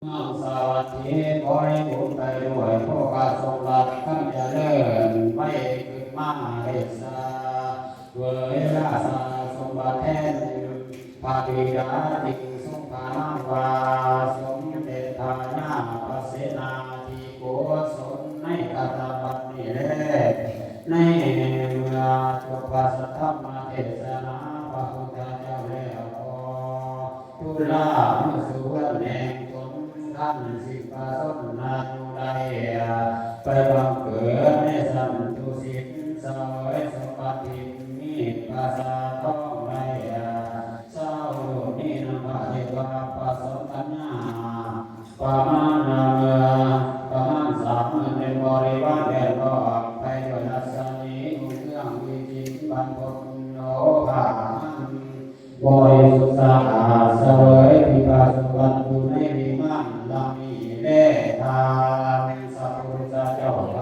ເມືອງສາວັດຖີ ຂໍໃຫ້ບຸນໄປດ້ວຍໂພຄະສົມບັດ ຄຳຈະເລີນໄວຂຶ້ນມາເດຊາ ເວີຍລາຊາສົມບັດແທນ ພະບິດາທີ່ຊົງພະນາມວ່າ ສົມເດັດພະຍາພະເສນາທິໂກສົນ ໃນຄະຕະບັດນີ້ແລ ໃນເມື່ອຈົບພະສັດທຳມະເທດສະນາພະພຸດທະເຈົ້າແລ້ວ ຂໍ ທຸລານຸສວນແຫ່ງຕົນ ຄັນສິບປະຊົນນາຢູ່ໃດ ໄປບັງເກີດໃນຊັ້ນຕຸສິນ ສະເຫວີຍສົມບັດທີ່ມີປາສາດທອງໃດ ຊາວໂລກນີ້ນຳພະເທວະປະສົມປັນຍາ ປະມານເມື່ອ ປະມານສາມໝື່ນເປັນບໍລິວານແວດລ້ອມ ໄປດ້ວຍລັດສະໝີຮຸ່ງເຮືອງວິຈິດບັນພົດໂລພາມັນ ບໍລິສຸດສະອາດ ສະເຫວີຍທິພະສຸວັນຢູ່ໃນວິມານຫຼັງນີ້ແລ ທ່ານພະພຸດທະເຈົ້າພ